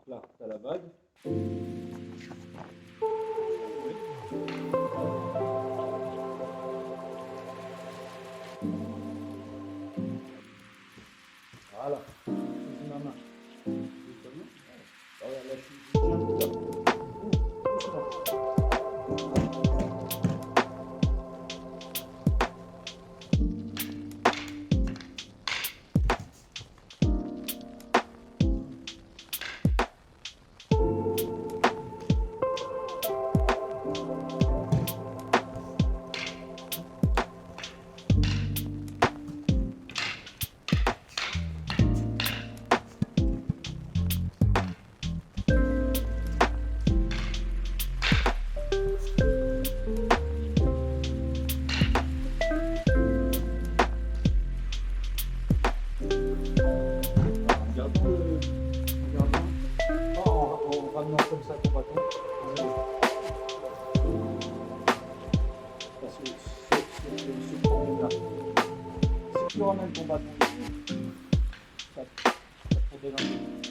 Là, tu as la vague. Oui. Voilà. C'est ma main. Regarde, là, je tiens tout là. Ouh, doucement. En gardant, pas en ramenant comme ça ton bâton. Parce que ce problème-là. Si tu ramènes ton bâton ici, ça te délingue.